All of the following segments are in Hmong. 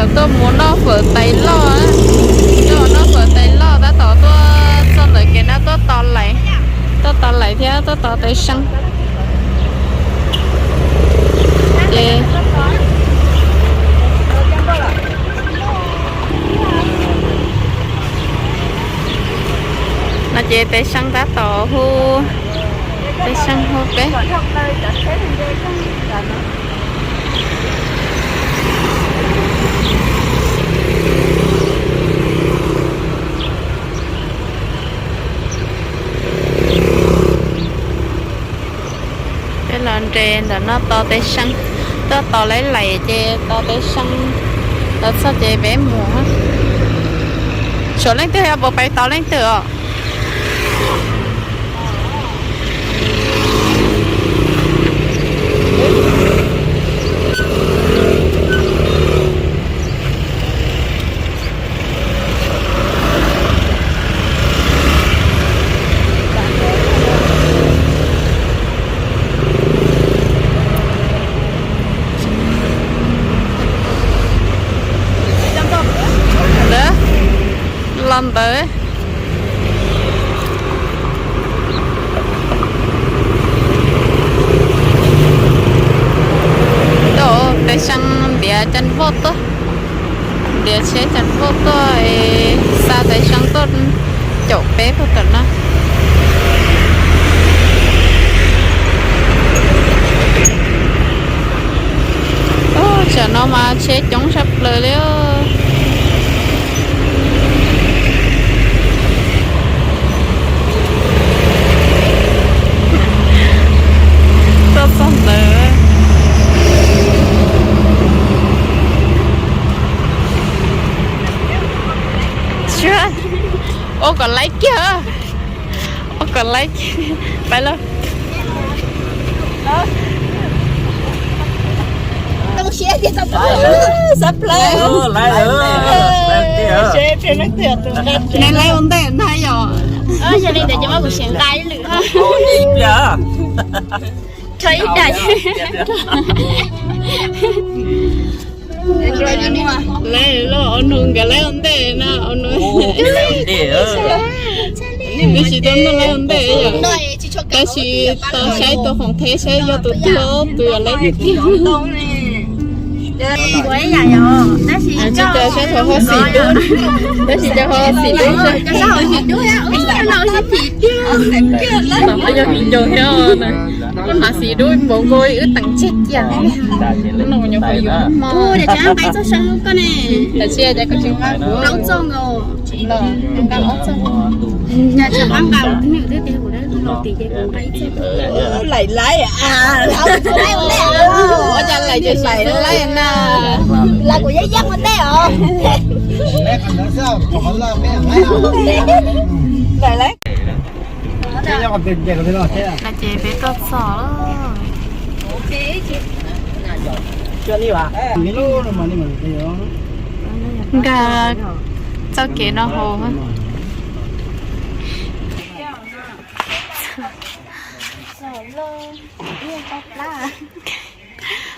Tuaj mus noj fawm tais loj, tuaj noj fawm tais loj tab tom tuaj txog ntawm kev no tuaj tos lais, tuaj tos lais thiab tuaj tos tais seeb. Ces no ces tais seeb tab tom hu, tais seeb hu peb. Peb los nres ntawm no tos tais seeb, tuaj tos laiv lais ces tos tais seeb los txog ces peb mus. Tshuav leej twg yog puas pais tos leej twg os? Los ntawd. Tais seeb ntiav cas voj tuaj, ntiav tsheb cas voj tuaj, xa tais seeb tuaj caum peb puag tom no. Tsam no mas tsheb coob tshaj plaws li. Tuaj txog ntawd. Ua kom laib kiag, ua kom laib kiag, pais lauj. Xab plaws. Neb laib ua ntej na yom? Yog li ntawd ces muab kuv sim nqa ib lwm. Tso ib daim. Laib los, au nus nkawd laib ua ntej na, au nus. Twb tsis tau nug laib ua ntej yom. Tab sis tau saib tus khoom theb saib yog tus twg, tus yog laib tiag tiag. Tsis tau saib thaum ho xim dub, tab sis cas ho xim dub. Yog xim dub thiab na, koj hnav xim dub npaum nkaus wb teem tseg cia. No nyuam qhuav yuav hmo. Tam sia cas koj tsis nqa kuv los nqa ob txoj. Laim laim. Ua cas laim ces laim na. Los kuv yeej yeej ua ntej os. Laim laim. Ces peb tuaj txog. Nkag txoj kev no hauv.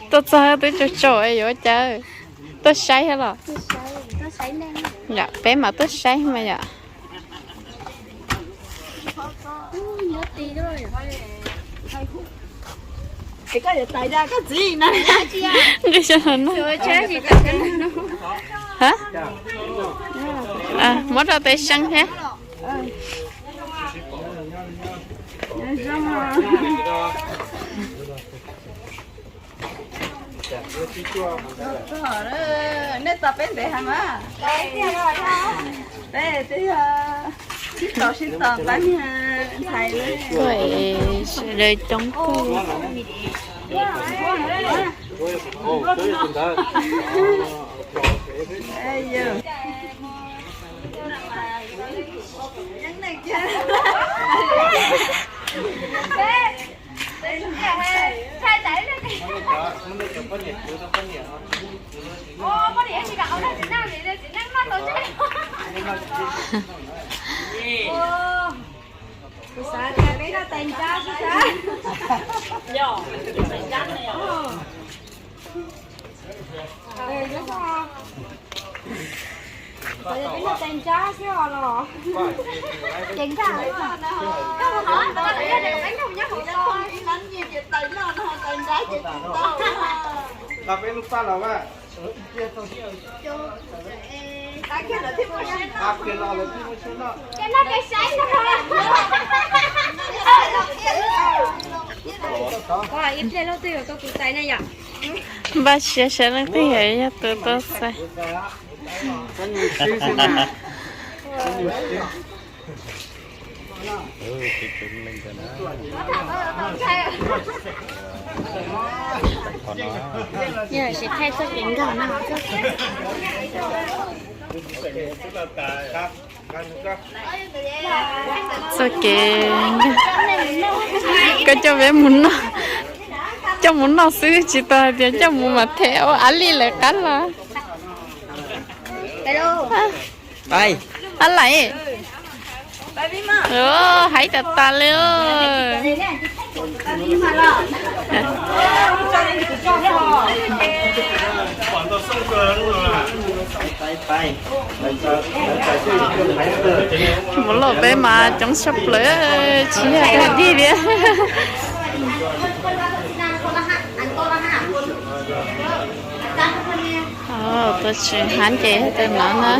Tuaj txog twb tsaus tsaus yuav cas. Tuaj saib thiab los? Yom, peb mam tuaj saib mas yom. Nqis xyov no. Muab rau tais seeb thiab. Nej tos peb ntev heev mas. Peb twb yog sib tos sib tos pab niag ntxhais. Sawv daws coob kawg. Kuv xav tias peb noj tais nrab xwb sas. Yog, tais nrab ne. Peb lub paj los a. Npaj siab saib leej twg yog tus tuaj xaiv. Txoj kev nkag, koj coj peb mus noj, coj mus noj xwb tsis tau hais tias coj mus mam them ua av li lawm qab los. Ab laim, haib tas tas li. Mus loj peb mas coob tshaj plaws, tsis yog tag dig li. Tuaj tsis hab ces tej no na.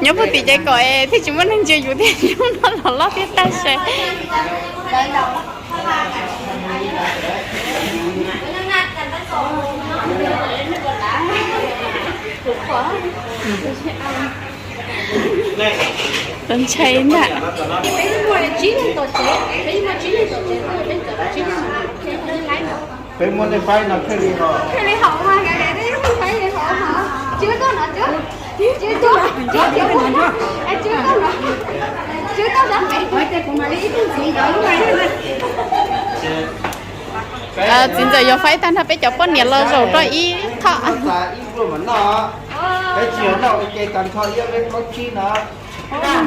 Nyob puag tim ces kom es thiaj tsis muaj neeg ntsia yus thiaj yus no los loj thiab tag se. Ntshai ntag. Peb muab nej faib no thiaj li hos. Txiv ntxawm yuav faib tag nrho peb cov poj niam los zaum rau ib qho. Peb tsis yog noj ua ke tag nrho ib ob peb plaub tsib no. Lawv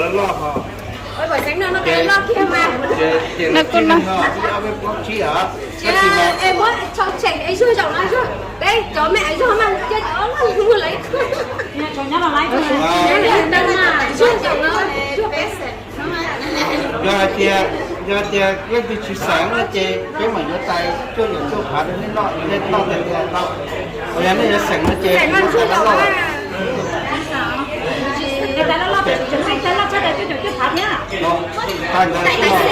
loj loj ho. No kuj no. Yog hais tias, yog hais tias leej twg tsis xeem no ces peb mam yuav tais cuaj yam cuaj phav rau nej noj, nej noj tiag tiag tau. Os, yog nej yuav xeem no ces tais loj loj. Tais loj loj, tais loj tshaj tais cuaj yam cuaj phav thiab. Tais ntawd xwb los.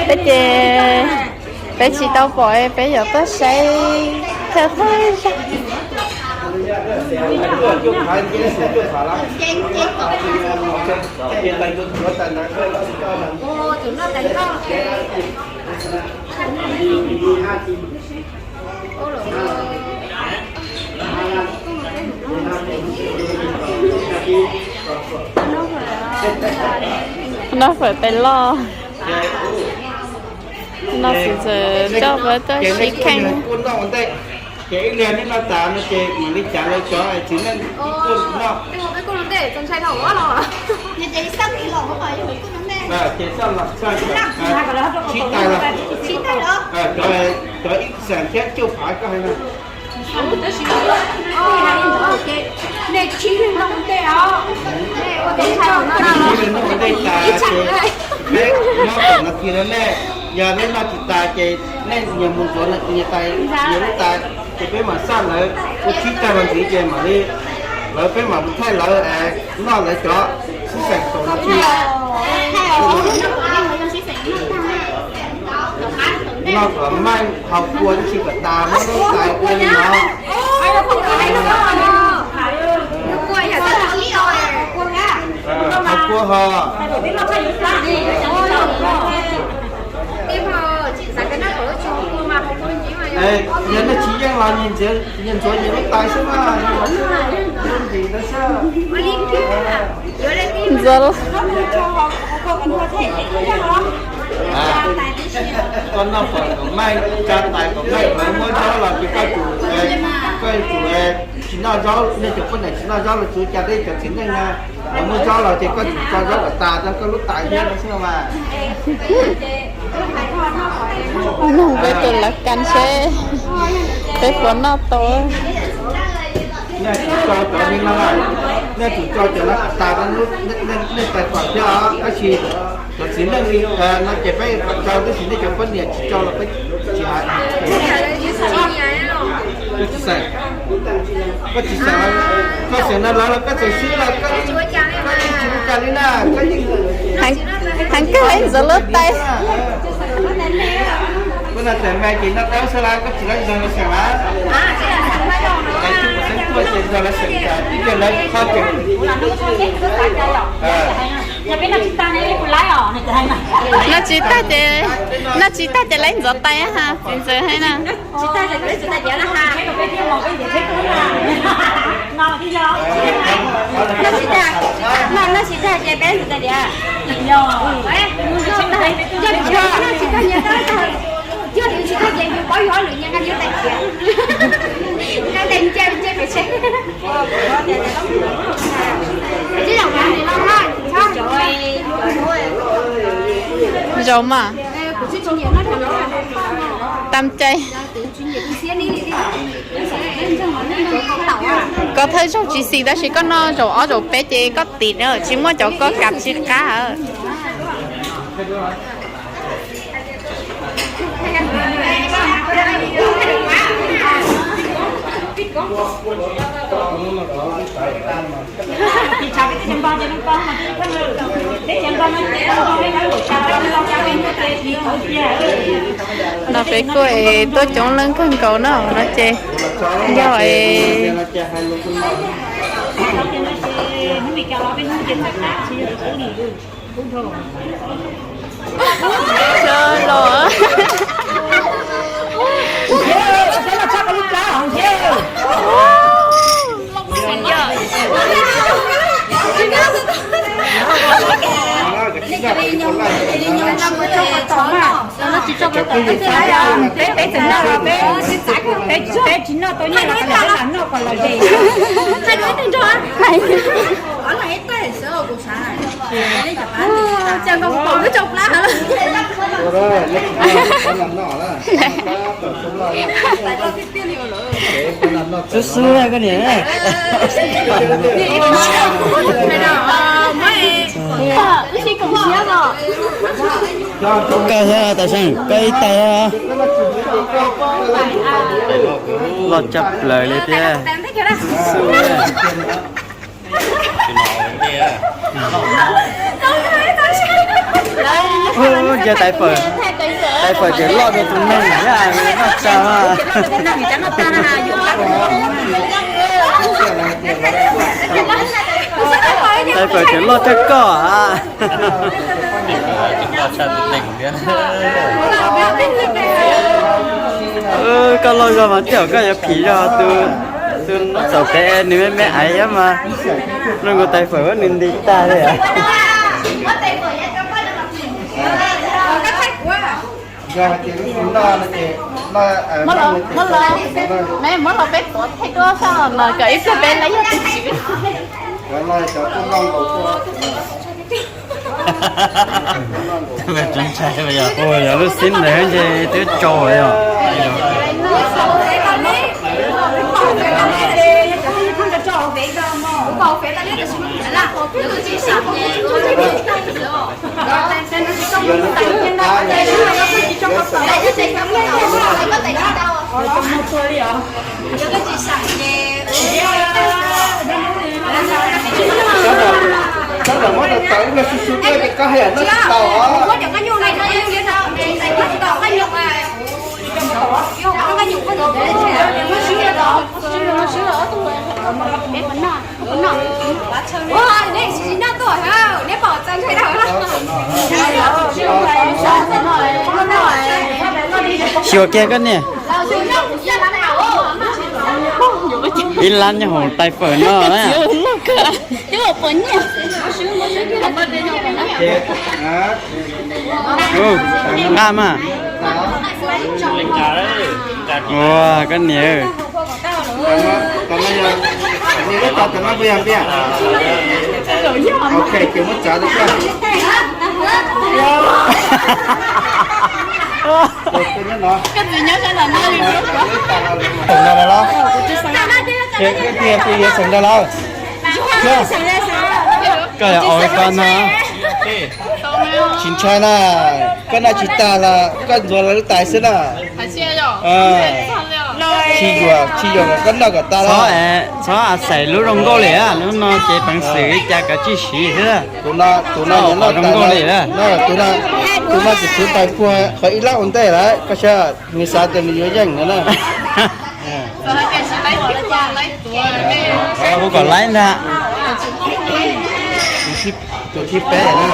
Peb ces peb tsis tau pom, peb yuav tuaj saib thawj thawj zag. Noj fawm tais loj. No xwv txawm coj peb tuaj sib kheej. Ces ib pliag nej noj tas no ces mam li cav lawv cov txiv neej tuaj noj. Sib tais los, cov ib xeem thiab cuaj phav koj hais no. Nej tsis noj ua ntej os. Nej ua ntej tas ces peb nyob tom no kis rau nej, yog nej noj tsis tas ces nej nyias mus ntxuav nyias tais, nyias lub tais. Ces peb mam xaj lawv ua tib tag los ntxiv ces mam li lawv peb mam mus thaij lawv noj lawv cov sib xeem tau no. Noj kom maij haus kua tab sis kom tas muab lub tais ua li no. Haus kua ho. Yog nej tsis yeej los nyias ntxuav nyias lub tais xwb mas, nyias los xwb, nyias lub ntim ntawd xwb. Ntxuav. Koj noj kom maij, tsa tais kom maij, lawv muab zaub los ces koj tsum, koj tsum tsis noj zaub, nej cov poj niam tsis noj zaub los tsuav cas tej cov txiv neej na, lawv muab zaub los ces koj tsum tso zaub kom tas rau koj lub tais thiab no xwb mas. Nug peb tus lawv kas seb peb puas noj tau. Nej tsum tso cov li no, nej tsum tso cov no kom tas rau nej tais fawm thiab os, tab sis cov txiv neej li no ces peb kom tso, tab sis nej cov poj niam tsis tso los peb tsis hais. Koj tsis xeem, koj tsis xeem, koj xeem no lawv los koj txawm swb los koj yeej tsis ua cas li na, koj yeej Heev kawg ntxuav lub tais. Koj no txawm me ces noj dawb xwb las, koj tsis laib ntxuag los xeem las. Tais tsis pom xeeb tuaj ces ntxuag los xeem tas ib pliag lawv kho ces. Noj tsis tag ces, noj tsis tag ces laib ntxuav tais ha, txiv ntxawm hais na. Noj tsis tag ces peb ntxuav tais diav. Zaum mas. Tam cai. Koj thawj zaug tsis xis tab sis koj noj zaum ob zaum peb ces koj tim na, tsis muaj cov koj kam tsis qab. No peb kuj es tuaj coob leej kawg nkaus no no ces yog es Peb tsis noj tau nyiaj los kom lawv lam noj kom lom zem. Xub xub koj niam. Koj thiab Tam Seej, koj ib tais. Loj tshaj plaws li thiab. Ua cas tais fawm, tais fawm tseem loj dua tus neeg thiab, noj tsa. Tais fawm tseem loj tshaj koj a. Koj loj zog mas tej zaum koj yuav phim zog tus, tus txaus kev nws me me aiv thiab mas. Zoo nkaus tais fawm nws nti tag li. Muab los peb tuav thaij duab sab no kom ib pliag peb laib yog tus tswv. Yog lub xib ntawd ces twb tsau yog. Sawv daws muab tau ib lo su su thiab ces koj haj yam noj tsis tau os. Xyuas kiag koj niam. Ib lab nyob hauv tais fawm no na. Nqaj mas. Ua koj niam. Koj ua ko no. Tsis ntshai na, koj noj tsis tas los koj ntxuav lawv lub tais xwb na. Tsis yuam, tsis yuam kom koj noj kom tas los. Txhob xaiv lub zoo nkauj li, lub no ces peev xwm li cas kav tsij siv xwb. Tus no, tus no noj zoo nkauj li. Tus no tsis txwv tais puag qhov ib lab ua ntej lawm, koj saib nws xav tias nws yuav yeej no na. Kuv kom laib ntag. Tus thib peb na.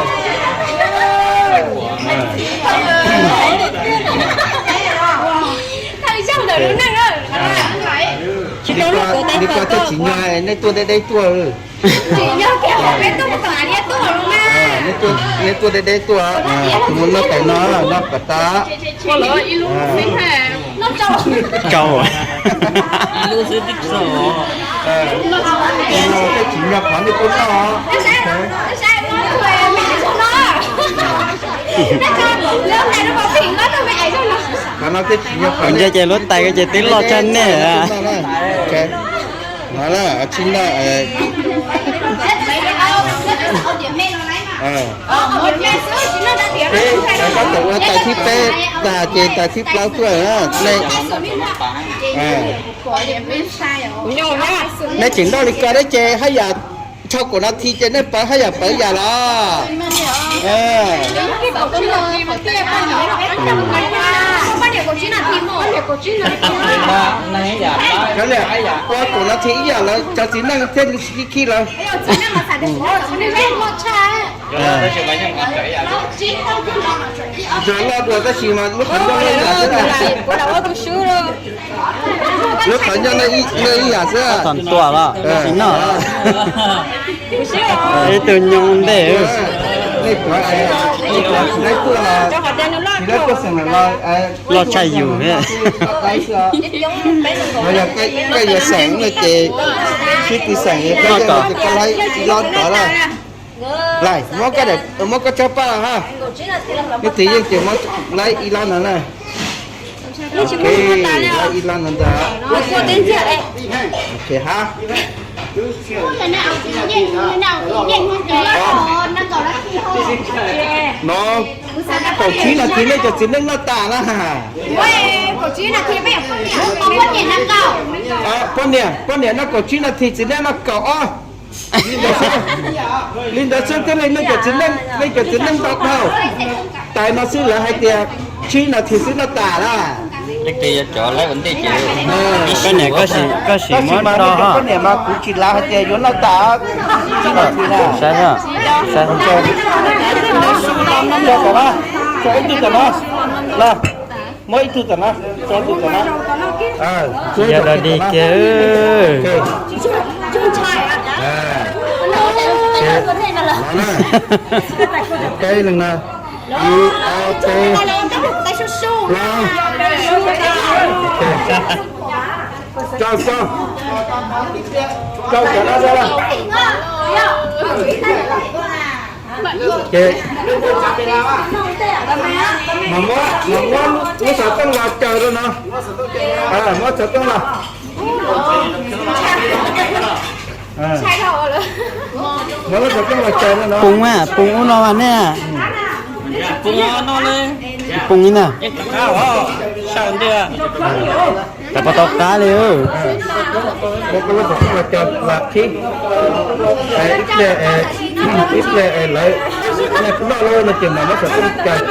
Li ko thiaj tsim nyog nej tuaj deb deb tuaj. Nej tuaj deb deb tuaj, tus no noj tais no, noj kom tas. Tsau. Thiaj tsim nyog qhov nej tuaj noj. Qhov no thiaj tsim nyog qhov nej tuaj noj. Ces lub tais ko ces twb loj tshaj nej. No na, tsis noj. Peb, koj tau ua tais thib peb tas ces tais thib plaub tuaj na. Nej tseem noj li ko dab ces haj yam ncho kaum nas this ces nej pawv haj yam pawv yam los. Cov liam ua kaum nas this ib yam lawv cov txiv neej thiaj li khi lawv. Yog loj dua tab sis mas lub qhov ncauj loj ib yam xwb. Lub qhov ncauj loj ib yam xwb. Txom tuam los tsis noj. Ib tug nyob ntej. Loj tshaj yus. Koj yuav xeem no ces sib tw xeem, koj yuav xeem ces koj laib ib lob rov lawm. Lais, muab koj tsob paj los ha. Leej twg yeej ces muab laib ib lob no na. Laib ib lob no ntag. Ok ha. No, kaum tsib nas this nej cov txiv neej noj tas na. Poj niam, poj niam noj kaum tsib nas this, txiv neej noj kaum ob. Li ntawd xwb thiaj li nej cov txiv neej, nej cov txiv neej ntau dhau. Tais no xwb lawv hais tias tsib nas this xwb noj tas na. Koj niam, koj sim muab rau. Koj niam mas kuv tsis lav hais tias yuav noj tas tsib nas this na. Saib, saib. Tso tom no, tso ib tug tom no. Muab ib tug tom no, tso tus tom no. Yog dog dig kiag. Ib, ob, peb, plaub. Rau, rau, rau cov no rau. Ces mas muab, mas muab lub xov tooj los caw rau no. Muab xov tooj los. Muab lub xov tooj los caw rau no. Poob, poob ub no mas nej. Poob ib na. Tau ntiag. Rov pov tau qab li. Muab koj lub pov thawj cov lam khib. Ib pliag, ib pliag lawv, noj lawm no ces mam muab xov tooj cais.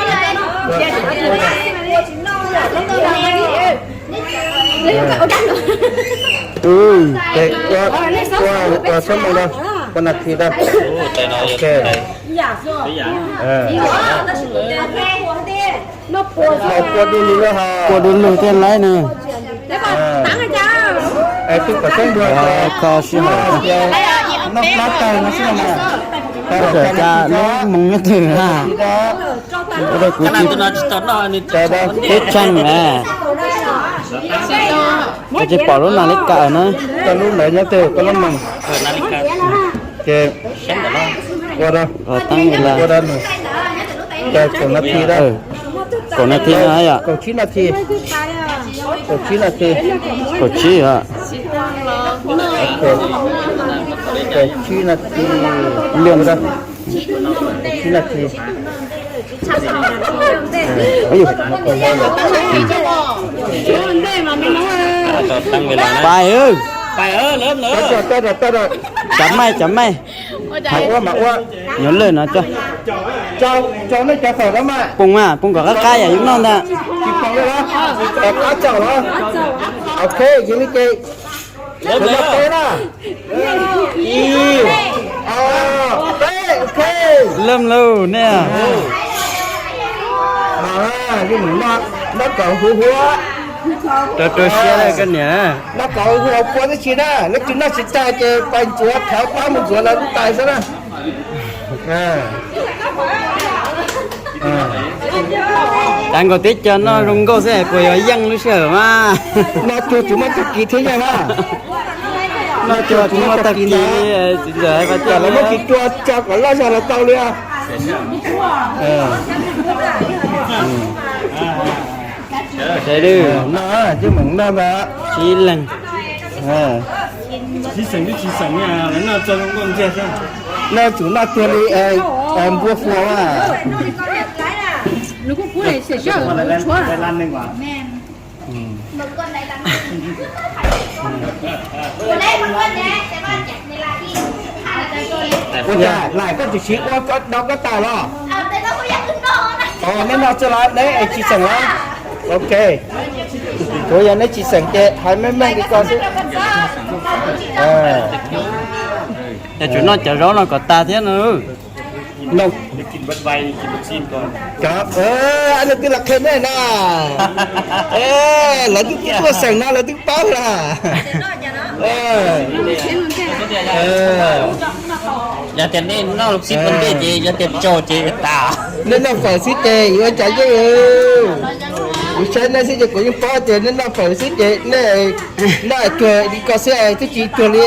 Ua, ua, ua txhob mus da, ua nas this da. Ok. Pua du lug lawm hos. Pua du lug thiaj laib na. Kho sij hawm. Noj plab tag no xwb no mas. Kawm cas lub moos nyob twg na? Ua rau kuv tsis, kuv tsis pom lub nas li kas na. Koj lub ntawd nyob twg, koj lub moos. Ces ua da, ua da nws. Kaum nas this da. Kaum nas this no yom. Kaum tsib nas this. Kaum tsib nas this. Kaum tsib yom. Kaum tsib nas this. Kaum tsib nas this. Pais, tov maij, tov maij. Mas ua, mas ua. Nyob lawm no cov. Poo mas, poo kom qab qab yam yus noj ntag. Qab tsaum los. Ok, yog li ces. Peb na. Ib, ob, peb, ok. Loj lauj nej. Noj kom huv huav. Rau rau siab lawm koj niam. Noj kom huv huav pua tib si na, lawv tsis noj tsis tag ces pais ntxuav, thov pab mus ntxuav lawv lub tais xwb na. Cas nkaus tib co noj zoo nkauj xwb puas yuav yeej lub sij hawm mas. Noj cuag tsis muaj tag kis thiab yeej na. Noj cuag tsis muaj tag kis, txiv ntxawm hais tias lawv muab tsis cua tso kom loj zog los tau li. Noj, noj ntag. Sib leeg. Noj tsum noj cuag li npua fuas mas. Ua cas lais koj tsis siv ua rau koj tais los? Neb noj txog los neb tsis xeem los? Ok. Kuv yog neb tsis xeem ces hais meej meej li ko xwb. Yog tsum noj cov zaub no kom tag thiab no. Leej twg los qhia nej na. Lawv twb tuaj xeem no lawv twb paub lawm. Yog tias nej noj lub sib pov ntej ces yog tias tsaus ces tas. Nej noj fawm xwb ces yuav cas yeej. Kuv saib nej xwb ces kuv yeej paub tias nej noj fawm xwb ces nej noj cuag li ko xwb twb tsis cuag li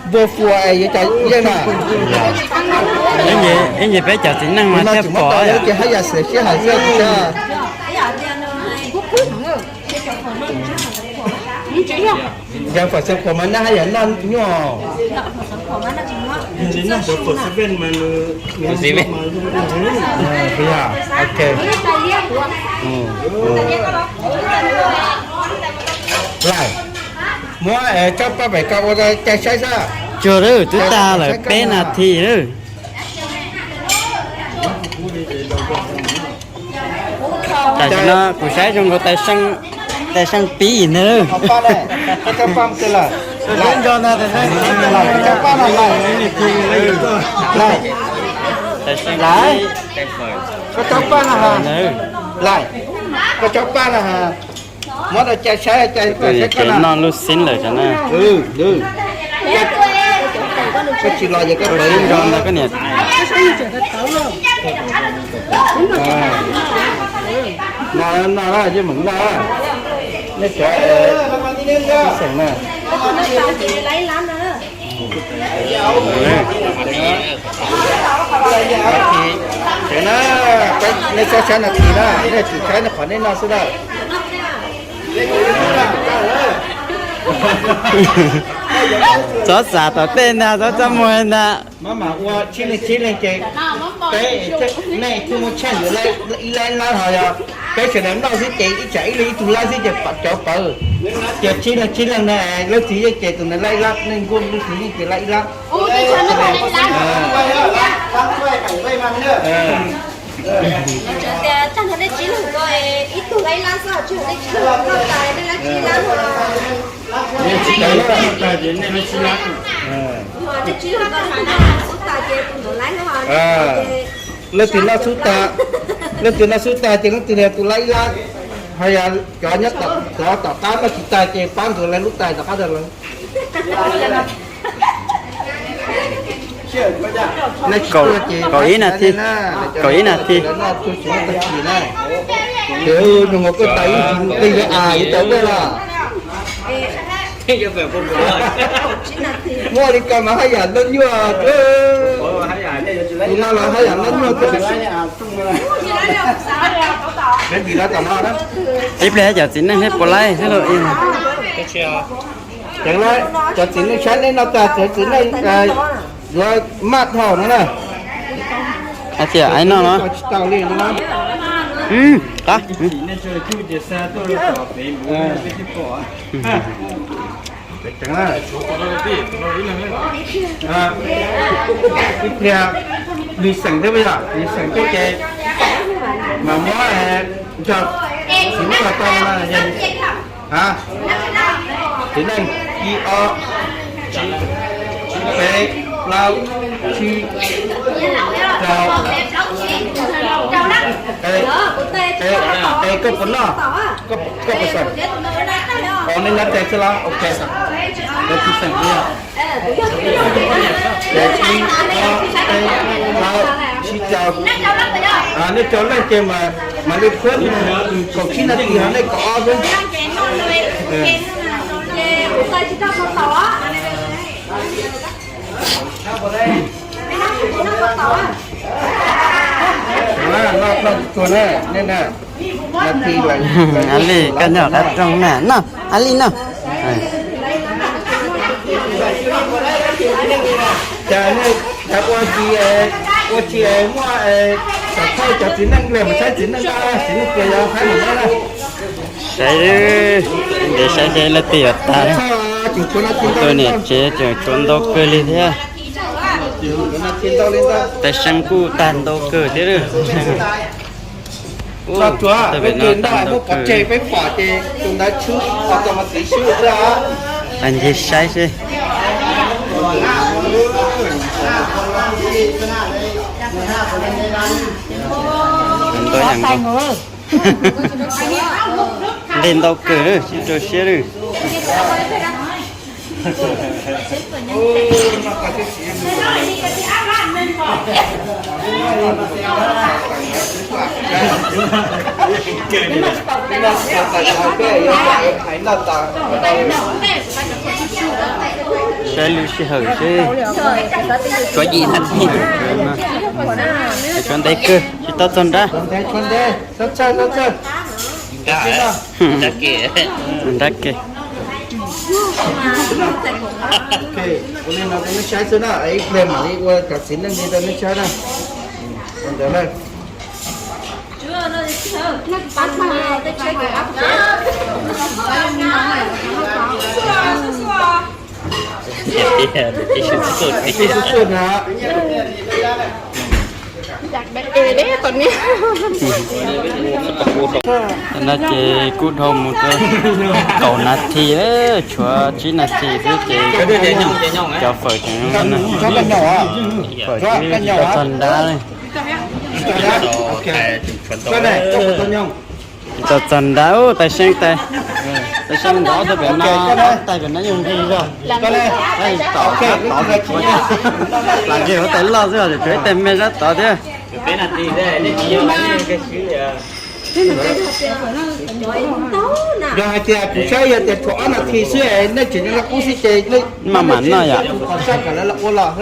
npua fuas yuav cas yeej na. Ib ntsis peb cov txiv neej mas thiaj pom ces haj yam xiam sij hawm xwb. Yog fawm xeev khuam mas nej haj yam noj nyuaj. Lais, muab tsob paj pem ko ua cai saib sab. Tsuag lawm, twb tag lawm peb nas this lawm. Tam sim no kuv saib zoo nkaus tais seej pib ntag. Lais, koj tsob paj no, lais, koj tsob paj no, muab rau cai saib, cai saib koj na. Noj lub xib lawm cov na. Koj tsis los ces koj pawv nrog ntawd koj niam. No no, yeej meem noj, nej cov xeem na. Tsev na, nej txhob saib nas this na, nej tsis saib nej qhov nej noj xwb na. Txhob xav tom tej ntag, txhob txaj muag ntag. Maj mam ua tsib leeg tsib leeg ces peb, nej kuj muaj chance yuav ib lab ib lab ho yog peb sawv daws noj xwb ces ib tsam ib leeg ib tug lab xwb ces cov pawv. Ces tsib leeg tsib leeg na, leej twg yeej ces tus ntawd lab ib lab, nej nkuaj leej twg yeej ces lab ib lab. Leej twg noj xub tag, leej twg noj xub tag ces leej twg li tus lab ib lab. Ho yog cov nyob tom qab noj tsis tag ces pab ntxuav lawv lub tais tom qab ntag lawm. Kaum ib nas this, kaum ib nas this. Ces nug koj tais ib tsis qi a ib tau koj los. Muaj li ko mas haj yam noj nyuaj. Tus no los haj yam noj nyuaj. Ib pliag cov txiv neej thiab puas laib thiab lauj. Cov txiv neej saib nej noj tag, cov txiv neej yuav maj dhau no na. Hais tias ai noj no. Tsis tau li no. Qab. Ib pliag nws xeem thiab, nws xeem thiab ces mas muab nrog txiv neej los tau no. Txiv neej ib ob peb plaub tsib rau. Es koj puas noj? Koj puas xeem? Os, nej nyob tes xwb los? Ok, lawv tsis xeem li. Ib ob peb plaub tsib rau. Nej rau leej ces mas mam li khuab kaum tsib nas this ho nej kaum ob xwb. Nas this lawm. Ali, koj nyob qab rooj na, noj, Ali noj. Cas nej ua tsis, ua tsis muaj, xav thauj cov txiv neej li mas saib txiv neej, txiv neej puas yog saib mus na. Saib, ntev saib seb leej twg yuav tag. Kuv tus niam tsev tseem tshuav ntau kawg li thiab. Tais Seeb kuj tag ntau kawg thiab. Tag pem no tag ntau kawg. Ncig saib seb. Ntau yam nkaus. Nteg ntau kawg, tsis rau siab li. Saib lub sij hawm seb. Tshuav yim nas this. Tshuav ntev kawg, tsis tau txog nrab. Nrab ke. Ua li no rau nej saib xwb na, ib pliag mam li ua cov txiv neej li rau nej saib na. Ua ntawd na. Ib sub txuj na. No ces kuj dhau mus rau kaum nas this, tshuav tsib nas this xwb ces cov fawm tseem, fawm tsis tau txog nrab li. Tsis tau txog nrab, tais Seeb tais, tais Seeb nrov tau pem no, tais pem no yog nqi zog. Tom tom tsis tshuav, lam nqi huv tais loj xwb, tshuav ib tais me sab tod thiab. Yog hais tias kuv saib yog tias tshuav ob nas this xwb, nej tseem nyob qub xwb ces maj mam noj yom. Kuv qhov saib kom lawv los ua los xwb.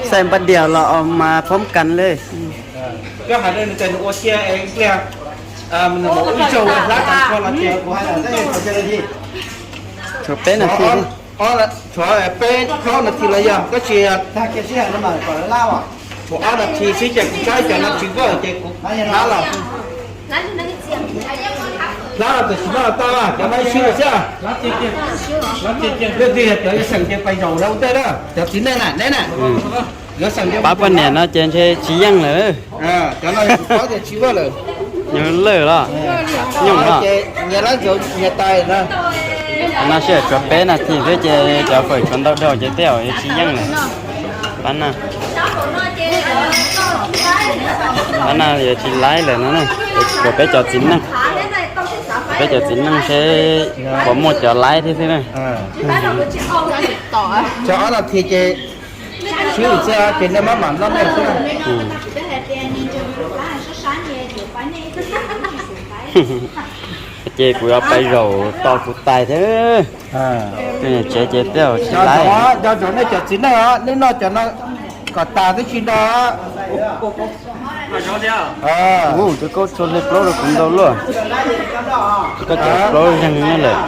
Xaim npaj diam los mas pom kas li. Koj hais rau nws tias nws ua sia es pliag, nws mus ib zaug hlab tas koj los ces kuv hais tias tshuav peb nas this, tshuav peb plaub nas this los yog koj tsis, tshuav ob nas this xwb ces kuv saib cov no tsis vaj ces kuv hlab los. Hlab los tam sim no tau, cov no ib sij xwb. Leej twg yog cov yuav xeem ces pais zaum lawv ua ntej na, cov txiv neej na, neb na. Pab poj niam no ces ntshe tsis yeej lawm. Cov no kuv paub tias tsis vaj lawm. Nws lawm los nyooj no. Nyias lab ntsawv nyias tais na. No sij hawm tshuav peb nas this xwb ces cov fawm tshuav ntau dhau ces tej zaum yuav tsis yeej lawm. Pab na, pab na yuav tsis laib lawm no na. Tshuav peb cov txiv neej, peb cov txiv neej seb puas muaj cov laib thiab xwb na. Tshuav ob nas this ces swb lwm txoj ces nej maj mam noj nej xwb. Ces kuv yuav pais zaum tos kuv tais thiab. Tsev ces tej zaum tsis laib. Nco ntsoov nej cov txiv neej os, nej noj cov no kom tas twb tsis do. Tus koj tso hle plaub rau kuv ntau luaj. Koj cov plaub zeeg nyob lawm.